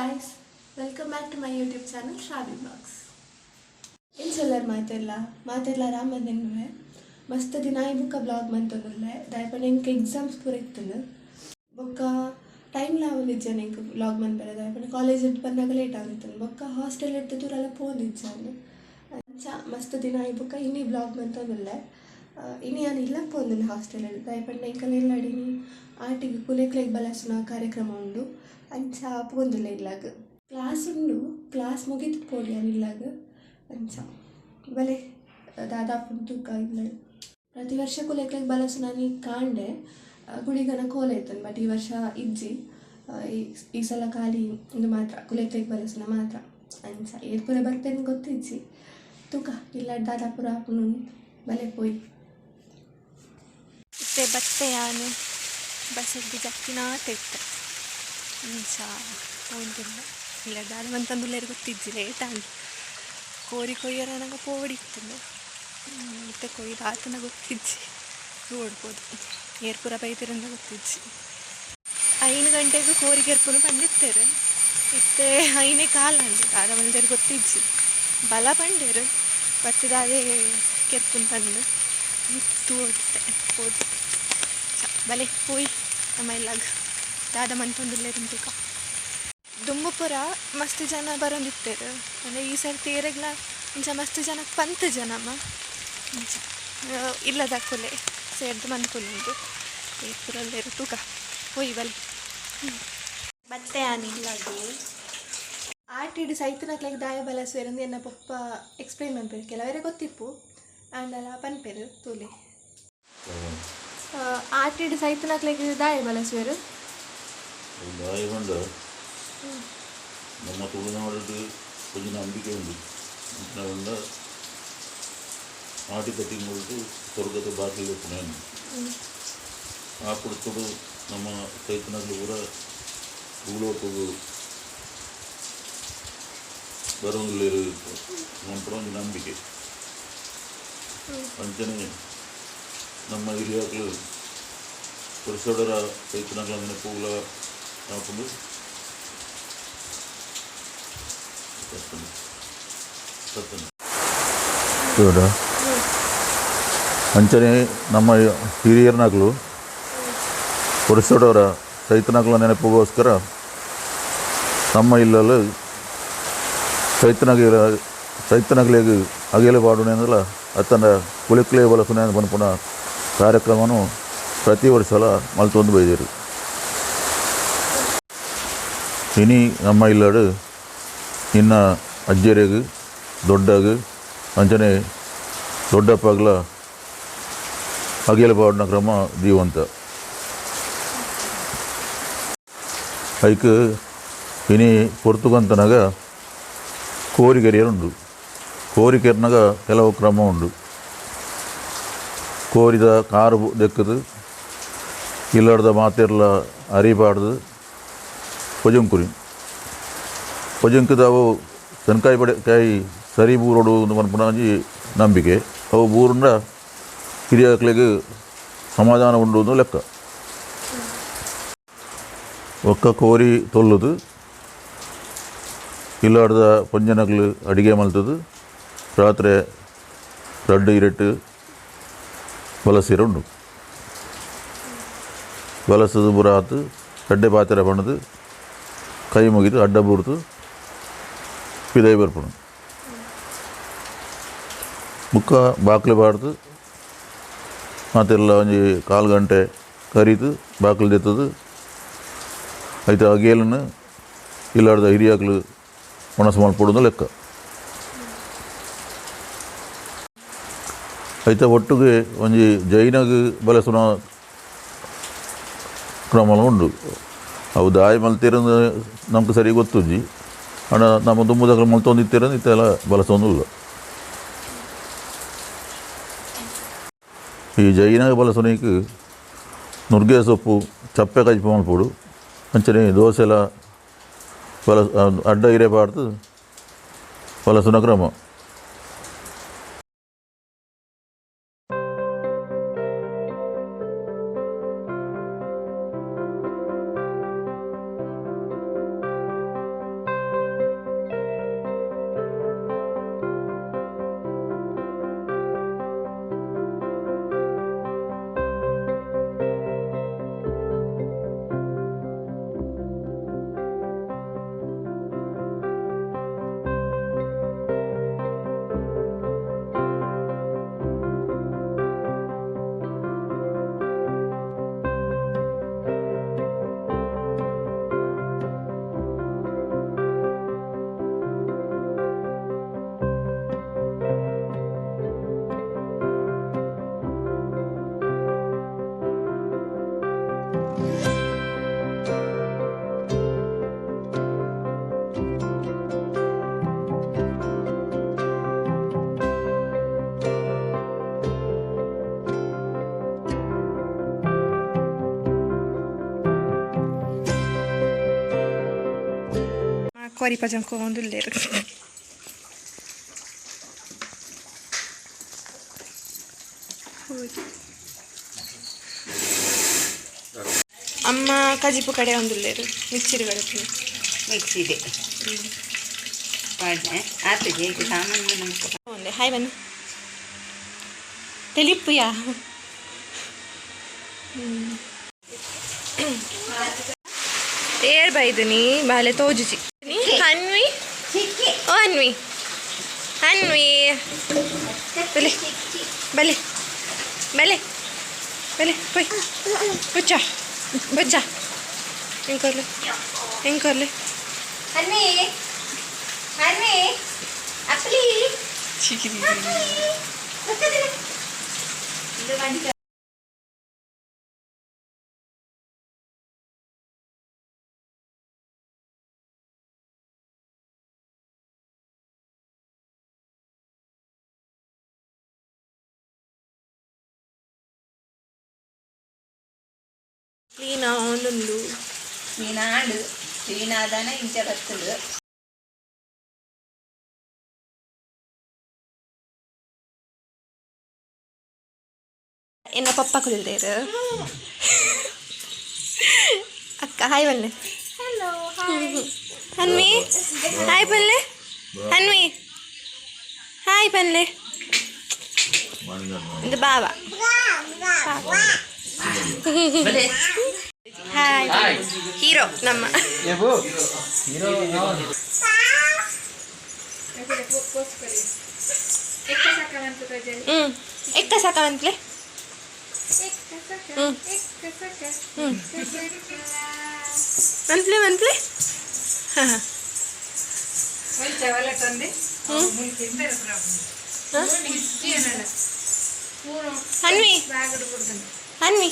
Guys, welcome back to my YouTube channel Shravi Vlogs. ಎಂಚೊಲ್ಲರ್ ಮಾತೆರ್ಲ? ಮಾತೆರ್ಲ ಆರಾಮದೆನ್ನುವೆ. ಮಸ್ತ್ ದಿನ ಆಯಿ ಬುಕ್ಕ ಬ್ಲಾಗ್ ಮಂತೊಂದುಲ್ಲೆ. ದಾಯೆ ಪಂಡ ಎಂಕ್ ಎಕ್ಸಾಮ್ಸ್ ಪೂರ ಇತ್ತುಂಡು. ಬೊಕ್ಕ ಟೈಮ್ಲ ಆವೊಂದಿಜ್ಜಾಂಡ್ ಎಂಕ್ ವ್ಲಾಗ್ ಮನ್ಪೆರೆ. ದಾಯೆ ಪಂಡ ಕಾಲೇಜ್ ಡ್ ಬನ್ನಗ ಲೇಟ್ ಆವೊಂದಿತ್ತುಂಡು. ಬೊಕ್ಕ ಹಾಸ್ಟೆಲ್ ಡ್ದ್ ದೂರಲ ಪೋವೊಂದಿಜ್ಜಾಂಡ್. ಅಂಚ ಮಸ್ತ್ ದಿನ ಆಯಿ ಬುಕ್ಕ ಇನಿ ವ್ಲಾಗ್ ಮಂತೊಂದುಲ್ಲೆ. ಇನಿ ಯಾನ್ ಇಲ್ಲಗ್ ಪೋವೊಂದುಲ್ಲೆ ಹಾಸ್ಟೆಲ್ ಡ್. ದಾಯೆ ಪಂಡ ಎಂಕಲ್ನ ಇಲ್ಲಡ್ ಇನಿ ಆಟಿಗ್ ಕುಲೆಕ್ಲೆಗ್ ಬಲಸುನ ಕಾರ್ಯಕ್ರಮ ಉಂಡು. ಅಂಚ ಪೋವೊಂದುಲ್ಲೆ ಇಲ್ಲಗ್. ಕ್ಲಾಸ್ ಉಂಡು, ಕ್ಲಾಸ್ ಮುಗಿತ್ ಪೋಡು ಯಾನ್ ಇಲ್ಲಗ್. ಅಂಚ ಬಲೆ ದಾದ ಆಪುಂಡು ತೂಕ ಇಲ್ಲಡ್. ಪ್ರತಿ ವರ್ಷ ಕುಲೆಕ್ಲೆಗ್ ಬಲಸುನಾನಿ ಕಾಂಡೆ ಗುಳಿಗನ ಕೋಲ ಇತ್ತುಂಡು. ಬಟ್ ಈ ವರ್ಷ ಇಜ್ಜಿ. ಈ ಸಲ ಖಾಲಿ ಉಂದು ಮಾತ್ರ, ಕುಲೆಕ್ಲೆಗ್ ಬಲಸುನ ಮಾತ್ರ. ಅಂಚ ಏರ್ ಪೂರ ಬರ್ಪೆರ್ ಗೊತ್ತಿಜ್ಜಿ. ತೂಕ ಇಲ್ಲಡ್ ದಾದ ಪೂರ ಆಪುಂಡು. ಬಲೆ ಪೋಯಿ. ಇತ್ತೆ ಬತ್ತೆ ಯಾನ್, ಬಸ್ಸಿಗೆ ಜತ್ತಿನಾತೆ ಇತ್ತೆ. ಅಂಚ ಪೋವೊಂದುಲ್ಲೆ. ಇಲ್ಲ ದಾದ ಮಂತೊಂದುಲ್ಲೆರ್ ಗೊತ್ತಿಜ್ಜಿ. ಲೇಟ್ ಆಂಡ್. ಕೋರಿ ಕೊಯ್ಯರ ನಂಗೆ ಪೋವೊಡಿತ್ತುಂಡು. ಇತ್ತೆ ಕೊಯ್ದು ಆತನ ಗೊತ್ತಿಜ್ಜಿ. ತೂವೊಡು ಪೋದು. ಏರ್ ಪೂರ ಬೈದೆರಂದ ಗೊತ್ತಿಜ್ಜಿ. 5 ಗಂಟೆಗೆ ಕೋರಿ ಕೆರ್ಪುನು ಪಂಡಿತ್ತೆರ್. ಇತ್ತೆ 5:15 ಆಂಡ್. ದಾದ ಮಲ್ದೆರ್ ಗೊತ್ತಿಜ್ಜಿ. ಬಲ ಪಂಡೆರ್, ಬತ್ತದಾದೆ ಕೆರ್ಪುನು ಪಂದ್. ತೂವೊಡಿತ್ತೆ ಪೋದು. ಬಲೆ ಪೋಯಿ ನಮ್ಮ ಇಲ್ಲಗ್. ದಾದ ಮಂತೊಂದುಲ್ಲೆರ್ ತೂಕ. ದುಂಬು ಪೂರ ಮಸ್ತ್ ಜನ ಬರೊಂದಿತ್ತೆರ್. ಅಂದ್ರೆ ಈ ಸರ್ತಿ ಏರೆಗ್ಲ ಇಂಚ ಮಸ್ತ್ ಜನ ಪಂತ್ ಜನಮ. ಇಂಚ ಇಲ್ಲದಕುಲೆ ಸೇರ್ದ್ ಮನ್ಪುನುಂಡು. ಏರ್ ಪೂರ ಉಲ್ಲೆರ್ ತೂಕ. ಪೋಯಿ ಬಲೆ. ಬತ್ತೆ ಯಾನ್ ಇಲ್ಲಗ್. ಆಟಿಡ್ ಸೈತಿನಕ್ಲೆಗ್ ದಾಯ ಬಲಸುವೆರ್ ಎನ್ನ ಪೊಪ್ಪ ಎಕ್ಸ್ಪ್ಲೈನ್ ಮನ್ಪೆರ್. ಕೆಲವೆರೆ ಗೊತ್ತಿಪ್ಪು ಆಂಡಲ ಪನ್ಪೆರ್, ತೂಲೆ. ಆಟಿಡ್ ಸೈತಿನಕ್ಲೆಗ್ ದಾಯ ಬಲಸುವೆರ್? ದಾಯ ಪಂಡ ನಮ್ಮ ತುಳುನಾಡು ಒಂಜಿ ನಂಬಿಕೆ ಉಂಡು. ಅಂಚಿನ ಪಂಡ ಆಟಿದ ತಿಂಗೊಳ್ದು ಸ್ವರ್ಗದ ಬಾಕಿಲ್ ಉಪ್ಪುನ ಆ ಪೊರ್ತುಡು ನಮ್ಮ ಸೈತಿನಕ್ಲು ಪೂರ ಭೂಲೋಕಗ್ ಬರೊಂದುಲ್ಲೆರ್ ಪನ್ಪುನ ಒಂಜಿ ನಂಬಿಕೆ. ಅಂಚನೆ ನಮ್ಮ ಹಿರಿಯಾಕ್ಲು ವರ್ಷೊಡೊರ ಸೈತಿನಕ್ಲೆನ ನೆನಪುಲ ಆಪುಂಡು. ಸತ್ತುಂಡು. ತೂಡ, ಅಂಚನೆ ನಮ್ಮ ಹಿರಿಯರ್ನಕ್ಲು ವರ್ಷೊಡೊರ ಸೈತಿನಕ್ಲೆನ ನೆನಪುಗೋಸ್ಕರ ನಮ್ಮ ಇಲ್ಲಲ್ ಸೈತಿನಕ್ಲೆಗ್ ಸೈತಿನಕ್ಲೆಗ್ ಅಗೆಲ್ ಪಾಡುನೆಂದಲ ಅತ್ತಂಡ ಕುಲೆಕ್ಲೆ ಬಲಸುನೆ ಪನ್ಪುನ ಕಾರ್ಯಕ್ರಮನು ಪ್ರತಿ ವರ್ಷಲ ಮಲ್ತೊಂದು ಬೈದೆರ್. ಇನಿ ನಮ್ಮ ಇಲ್ಲಡ್ ನಿನ್ನ ಅಜ್ಜೆರೆಗ್, ದೊಡ್ಡಗ್, ಅಂಚನೆ ದೊಡ್ಡಪ್ಪಗ್ಲ ಅಗೆಲ್ ಪಾಡುನ ಕ್ರಮ ದೀವೊಂತ. ಐಕ್ ಇನಿ ಪೊರ್ತುಗಂತನಗ ಕೋರಿ ಕೆರಿಯರೆ ಉಂಡು. ಕೋರಿ ಕೆರ್ನಗ ಕೆಲವು ಕ್ರಮ ಉಂಡು. ಕೋರಿದ ಕಾರ್ ದೆಕ್ಕುದು ಇಲ್ಲಡ್ದ ಮಾತೆರ್ಲ ಅರಿ ಪಾಡ್ದು ಪೊಜೊಂಕುರಿ ಪೊಜೊಂಕುದ ಅವು ತೆನ್ಕಾಯಿ ಬಡೆಕಾಯಿ ಸರಿ ಬೂರೊಡು ಪನ್ಪುನ ಒಂಜಿ ನಂಬಿಕೆ. ಅವು ಬೂರುಂಡ ಹಿರಿಯಕ್ಲೆಗ್ ಸಮಾಧಾನ ಉಂಡು ಅಂದ್ ಲೆಕ್ಕ. ಬೊಕ್ಕ ಕೋರಿ ತೊಲ್ಲುದು ಇಲ್ಲಡ್ದ ಪೊಂಜನಕ್ಲು ಅಡಿಗೆ ಮಲ್ತುದು ರಾತ್ರೆ ರಡ್ಡ್ ಇರೆಟ್ ಬಲಸಿರ ಉಂಡು. ಬಲಸುದು ಪೂರ ಆತ್ ಎಡ್ಡೆ ಪಾತೆರ ಪಂಡುದು ಕೈ ಮುಗಿದು ಅಡ್ಡ ಬೂರ್ದು ಪಿದಯಿ ಬರ್ಪುಂಡು. ಬೊಕ್ಕ ಬಾಕ್ಲೆ ಪಾಡ್ದ್ ಮಾತೆರ್ಲ ಒಂಜಿ ಕಾಲ್ ಗಂಟೆ ಕರಿದ್ ಬಾಕಲ್ ದೆತ್ತುದು ಐತ ಅಗೇಲ್ನ್ ಇಲ್ಲಡ್ದ ಹಿರಿಯಕ್ಲು ವನಸ್ ಮಲ್ಪೊಡುಂದು ಲೆಕ್ಕ. ಐತ ಒಟ್ಟುಗೆ ಒಂಜಿ ಜೈನಗ್ ಬಲಸುನ ಕ್ರಮಲ ಉಂಡು. ಅವು ದಾಯೆ ಮಲ್ತೆರ್ ನಂಕ್ ಸರಿ ಗೊತ್ತುಜ್ಜಿ. ಆಂಡ ನಮ ದುಂಬುದಕುಲು ಮಲ್ತೊಂದಿತ್ತೆರ್ ಇತ್ತೆಲ ಬಲಸೊಂದುಲ್ಲ. ಈ ಜೈನಗ್ ಬಲಸುನೈಕ್ ನುರ್ಗೆ ಸೊಪ್ಪು ಚಪ್ಪೆ ಕಜಿಪು ಮಲ್ಪೊಡು. ಅಂಚನೆ ದೋಸೆಲ ಬಲ ಅಡ್ಡ ಇರೆ ಪಾಡ್ದ್ ಬಲಸುನ ಕ್ರಮ. ಕೋರಿ ಪಜಂಕ ಒಂದುಲ್ಲೇರು. ಅಮ್ಮ ಕಜಿಪು ಕಡೆ ಒಂದುಲ್ಲೇರು, ಮಿಕ್ಸಿರ್ ಕಡೆ. ಮಿಕ್ಸಿದೆ ಪಾಡ್ನೆ ಆತಜಿ ಸಾಮಾನ್ಯ ನಮ್ಗೆ. ಒಂದೇ ಹಾಯ್ ಬನ್ನಿ ತೆಲಿಪ್ಪುಯಾ. ಏರ್ ಬೈದುನಿ ಬಾಲೆ ತೋಜುಜಿ. ಅನ್ವಿ, ಓ ಅನ್ವಿ, ಅನ್ವಿ, ಬಲೆ ಬಲೆ ಬಲೆ ಬಲೆ ಪೊಯ್. ಬುಚ್ಚ ಬುಚ್ಚ, ಎಂಕೊರ್ಲೆ ಎಂಕೊರ್ಲೆ. ಅನ್ವಿ, ಅನ್ವಿ, ಅಪ್ಲಿ. ಕ್ಲೀನ್ ಒಂದೊಂದು. ನೀನಾಡು ಕ್ಲೀನಾದಾನ ಇಂಚ ಬರ್ತದೆ. ಎನ್ನ ಪಪ್ಪ ಕುಳಿಲ್ದೇರು. ಅಕ್ಕ ಹಾಯ್ ಬನ್ನಿ. ಅನ್ವಿ, ಹಾಯ್ ಬನ್ಲೆ. ಅನ್ವಿ, ಹಾಯ್ ಬನ್ಲೆ. ಇದು ಬಾಬಾ. ಹಾಯ್ ಹೀರೋ ನಮ್ಮ. ಎಕ್ಕ ಸಾಕ ಅಂತಲೇ. ಹ್ಞೂ ಹ್ಞೂ ಮನ್ಪ್ಲೆ ಮನ್ಪ್ಲೆ. ಹಾಂ ಹಾಂ. ಅನ್ವಿ, ಅನ್ವಿ.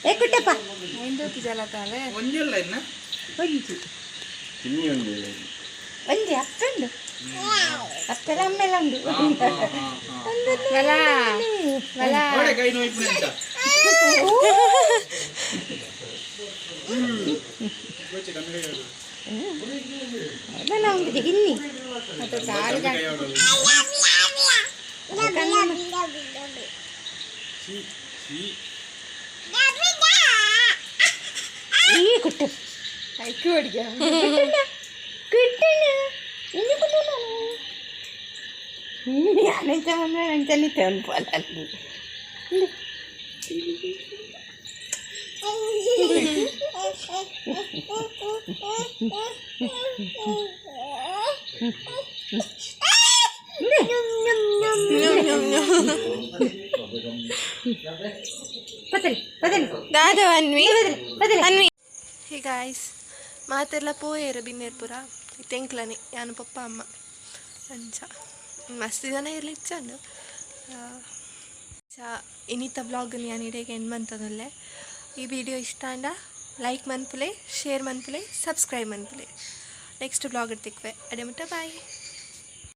ಏ ಕುಟ್ಟಪ್ಪ. ಒಂಜಲ್ಲ ಇನ್ನ. ಒಂಜಿ ಒಂಜಿ ಅಪ್ಪಂಡು ಅಪ್ಪೆಲ್ಲ ಅಮ್ಮೆಲ್ಲ ಉಂಡು. ಓಡೆ ಕೈ ನೋಯ್ಪುಣ ಅಂತ. ಅದೆಲ್ಲ ಉಂಟು ಗಿನ್ನಿ. ಈ ಕುಟ್ಟು ಅಂಚನೆ ಅನ್ಪಲ್ಲ. ಪದಲಿ ಪದಲಿ. ದಾದ ಅನ್ವಿ? ಪದಲಿ. ಅನ್ವಿ. ಹೇ ಗಾಯ್ಸ್, ಮಾತೆಲ್ಲ ಪೋಯೇರು ಬಿನ್ನೇರು ಪೂರ. ತೆಂಕ್ಲನೆ ಯಾನು, ಪಪ್ಪ, ಅಮ್ಮ. ಅಂಚ ಮಸ್ತ್ ಜನ ಇರ್ಲಿ ಚಂದ ಚ. ಇನಿತ ಬ್ಲಾಗ್ ಯಾನ್ ಇಡೆಗೆ ಎಂಡ್ ಮಂತದಲ್ಲೇ. ಈ ವಿಡಿಯೋ ಇಷ್ಟ ಆಂಡ ಲೈಕ್ ಮನ್ಪುಲೆ, ಶೇರ್ ಮನ್ಪುಲೆ, ಸಬ್ಸ್ಕ್ರೈಬ್ ಮನ್ಪುಲೆ. ನೆಕ್ಸ್ಟ್ ಬ್ಲಾಗ್ ಇರ್ತಿಕ್ವೆ. ಅಡೆ ಮುಟ್ಟ ಬಾಯ್.